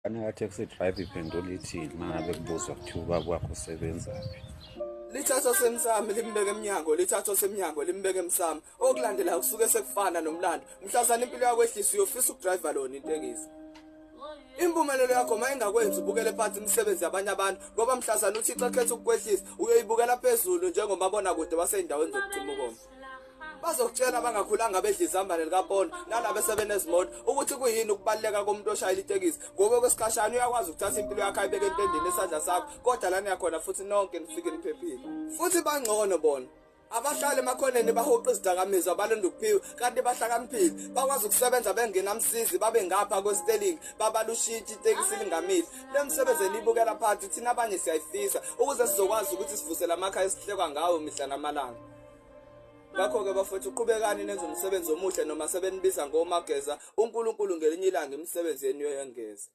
Ingane ka-taxi driver iphendula ithini uma ngabe kubuzwa kuthiwa ubaba wakho usebenzaphi? Lithatha osemsamo limbeke emnyango, lithatha osemnyango limbeke emsamo. Okulandelayo kusuke sekufana nomlando. Mhlazana impilo yakho ehlisa uyofisa ukudriver lona itekisi. Impumelelo yakho mayingakwenzi ubukele phansi imisebenzi yabanye abantu ngoba mhlazana uThixo ekhetha ukukwehlisa uyoyibukela phezulu njengomabonakude wasey'ndaweni zokucima ukoma. Bazokutshela abangakhulanga bedla izambane likapondo nalabo esebenezimoto ukuthi kuyini ukubaluleka komuntu oshayela itekisi ngoba okwesikhashana uyakwazi ukuthatha impilo yakho ayibeke entendeni esandla sakho kodwa lana yakhona futhi nonke nifike niphephile futhi bangcono bona abahlali emakhoneni bahoqa izidakamizwa balonda ukuphiwa kanti bahlakaniphile bakwazi ukusebenza bengenamsizi babe ngapha kwesitelingi babala ushintsha itekisi lingamile le misebenzi eniyibukela phansi thina abanye siyayifisa ukuze sizokwazi ukuthi sivusele amakhaya esihlekwa ngawo mihla namalanga. Ngakho-ke bafowethu qhubekani nenze umsebenzi omuhle noma sebenibiza ngomageza, uNkulunkulu ngelinye ilanga imisebenzi yenu uyoyengeza.